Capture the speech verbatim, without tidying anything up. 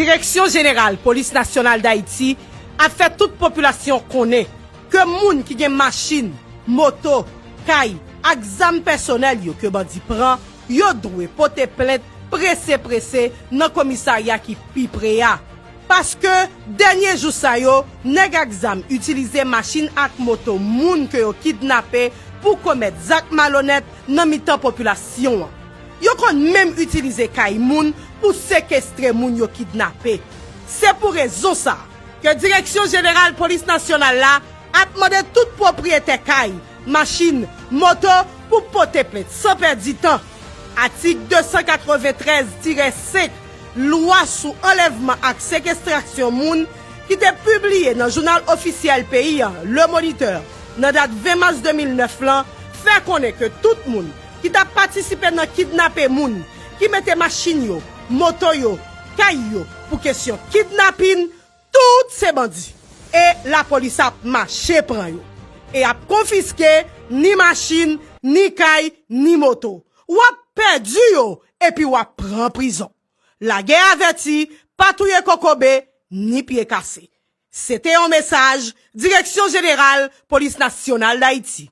Direksyon Jeneral Polis Nasyonal Dayiti ap fè tout popilasyon konnen ke moun ki gen machin, moto, kay ak zam pèsonèl yo ke bandi pran, yo dwe pote plent prese prese nan komisarya ki pi pre a. Paske dènye jou sa yo, nèg ak zam itilize machin ak moto moun ke yo kidnape pou komèt zak malonèt nan mitan popilasyon an. Yo konn menm itilize kay moun pou sekestre moun yo kidnape. Se pou rezon sa a ke Direksyon Jeneral Polis Nasyonal la ap mande tout pwopriyetè kay, machin, moto pou pote plent san pèdi tan. Atik de san katreventrèz tirè senk Lwa sou anlèvman ak sekestrasyon moun ki te pibliye nan jounal ofisyèl peyi a, Le Moniteur, nan dat ven mas de mil nèf lan, fè konnen ke tout moun ki t ap patisipe nan kidnape moun, ki mete machin yo, moto yo, kay yo pou kesyon kidnapin, tout se bandi. E lapolis ap mache pran yo. E ap konfiske ni machin, ni kay, ni moto. W ap pèdi yo epi w ap pran prizon. Lagè avèti, pa touye kokobe, ni pye kase. Se te yon mesaj Direksyon Jeneral Polis Nasyonal Dayiti.